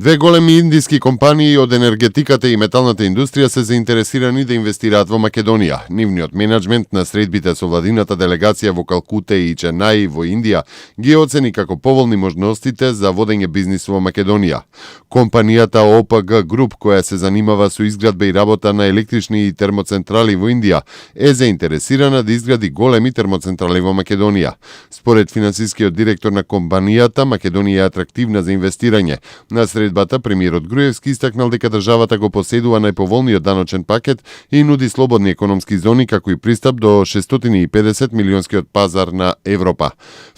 Две големи индиски компании од енергетиката и металната индустрија се заинтересирани да инвестираат во Македонија. Нивниот менеджмент на средбите со владината делегација во Калкута и Ченаи во Индија ги оцени како поволни можностите за водење бизнис во Македонија. Компанијата ОПГ Груп, која се занимава со изградба и работа на електрични и термоцентрали во Индија, е заинтересирана да изгради големи термоцентрали во Македонија. Според финансискиот директор на компанијата, Македонија е атрактивна за инвестирање. На средбата, премиерот Груевски истакнал дека државата го поседува најповолниот даночен пакет и нуди слободни економски зони, како и пристап до 650 милионскиот пазар на Европа.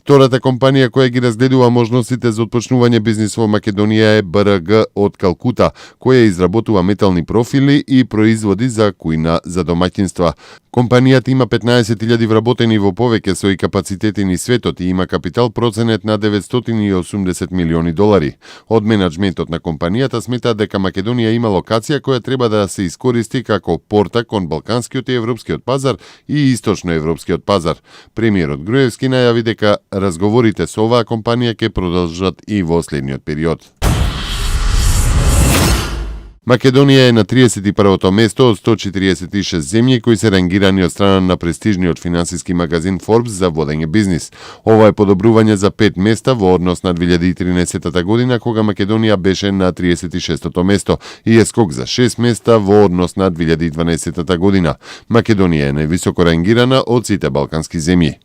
Втората компанија која ги разгледува можностите за отпочнување бизнис во Македонија е БРГ од Калкута, која изработува метални профили и производи за кујна за домаќинства. Компанијата има 15.000 вработени во повеќе своји капацитети низ светот и има капитал проценет на $980 милиони. Од менеджментот на компанијата сметаат дека Македонија има локација која треба да се искористи како порта кон балканскиот и европскиот пазар и источноевропскиот пазар. Премиерот Груевски најави дека разговорите со оваа компанија ќе продолжат и во следниот период. Македонија е на 31-то место од 146 земји кои се рангирани од страна на престижниот финансиски магазин Forbes за водење бизнис. Ова е подобрување за 5 места во однос на 2013 година, кога Македонија беше на 36-то место, и е скок за 6 места во однос на 2012 година. Македонија е највисоко рангирана од сите балкански земји.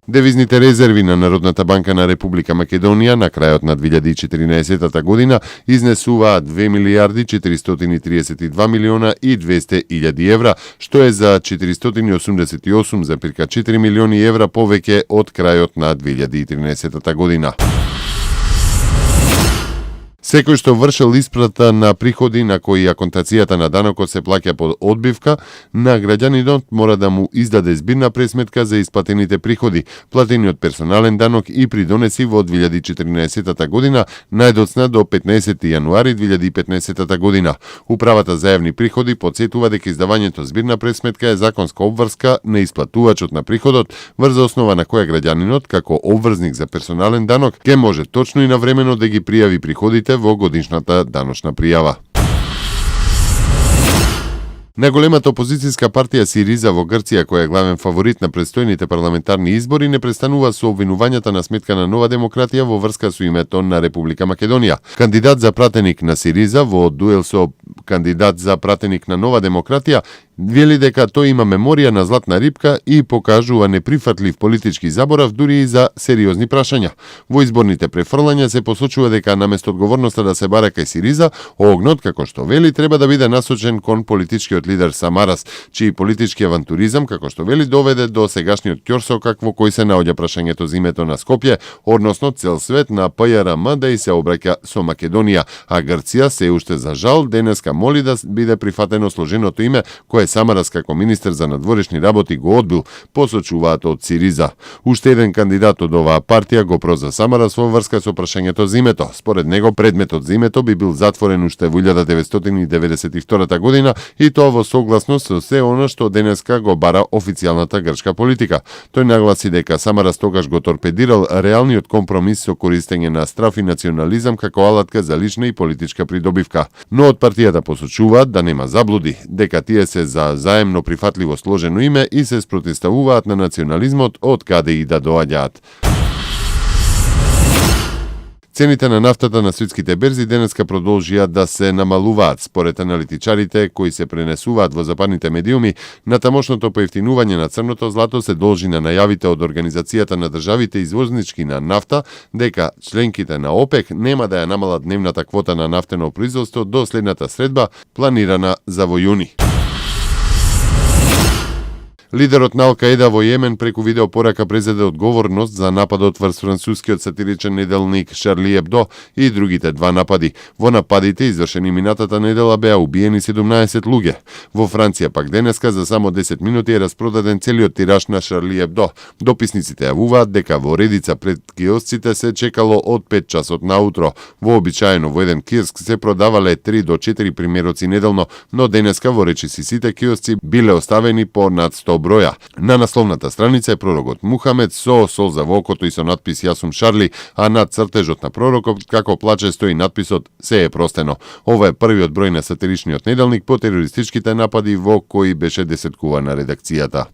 Девизните резерви на Народната банка на Република Македонија на крајот на 2014 година изнесуваат 2 милијарди 432 милиона и 200 илјади евра, што е за 488,4 милиони евра повеќе од крајот на 2013 година. Секој што вршел испрата на приходи на кои аконтацијата на данокот се плаќа под одбивка, на граѓанинот мора да му издаде збирна пресметка за исплатените приходи, платениот персонален данок и придонеси во 2014 година, најдоцна до 15 јануари 2015 година. Управата за јавни приходи потсетува дека издавањето збирна пресметка е законска обврска на исплатувачот на приходот, врз основа на која граѓанинот, како обврзник за персонален данок, ќе може точно и навремено да ги пријави приходите во годишната даночна пријава. Најголемата опозицијска партија Сириза во Грција, која е главен фаворит на предстојните парламентарни избори, не престанува со обвинувањата на сметка на Нова демократија во врска со името на Република Македонија. Кандидат за пратеник на Сириза во дуел со кандидат за пратеник на Нова демократија вели дека тој има меморија на златна рибка и покажува неприфатлив политички заборав дури и за сериозни прашања. Во изборните префрлања се посочува дека наместо одговорноста да се бара кај Сириза, огнот, како што вели, треба да биде насочен кон политичкиот лидер Самарас, чиј политички авантуризам, како што вели, доведе до сегашниот ќорсокак во кој се наоѓа прашањето за името на Скопје, односно цел свет на ПЈРМ да и се обраќа со Македонија, а Грција се уште за жал денеска моли да биде прифатено сложеното име кое Самарас како министер за надворешни работи го одбил, посочуваат од Сириза. Уште еден кандидат од оваа партија го проза Самарас во врска со прашањето за името. Според него предметот за името би бил затворен уште во 1992 година и тоа во согласност со се она што денеска го бара официјалната грчка политика. Тој нагласи дека Самарас тогаш го торпедирал реалниот компромис со користење на страф и национализам како алатка за лична и политичка придобивка. Но од партијата посочуваат да нема заблуди, дека тие се за заемно прифатливо сложено име и се спротивставуваат на национализмот од каде и да доаѓаат. Цените на нафтата на светските берзи денеска продолжија да се намалуваат. Според аналитичарите кои се пренесуваат во западните медиуми, натамошното поевтинување на црното злато се должи на најавите од Организацијата на државите извознички на нафта дека членките на ОПЕК нема да ја намалат дневната квота на нафтено производство до следната средба планирана за во јуни. Лидерот на Ал-Каеда во Јемен преку видеопорака презеде одговорност за нападот врз францускиот сатиричен неделник Шарли Ебдо и другите два напади. Во нападите извршени минатата недела беа убиени 17 луѓе. Во Франција пак денеска за само 10 минути е распродаден целиот тираж на Шарли Ебдо. Дописниците јавуваат дека во редица пред киосците се чекало од 5 часот наутро. Вообичаено во еден киоск се продавале 3 до 4 примероци неделно, но денеска во речиси сите киосци биле оставени по над 100 броја. На насловната страница е пророкот Мухамед со солза во окото и со надпис Јас сум Шарли, а над цртежот на пророкот како плаче стои надписот Се е простено. Ова е првиот број на сатиричниот неделник по терористичките напади во кои беше десеткувана редакцијата.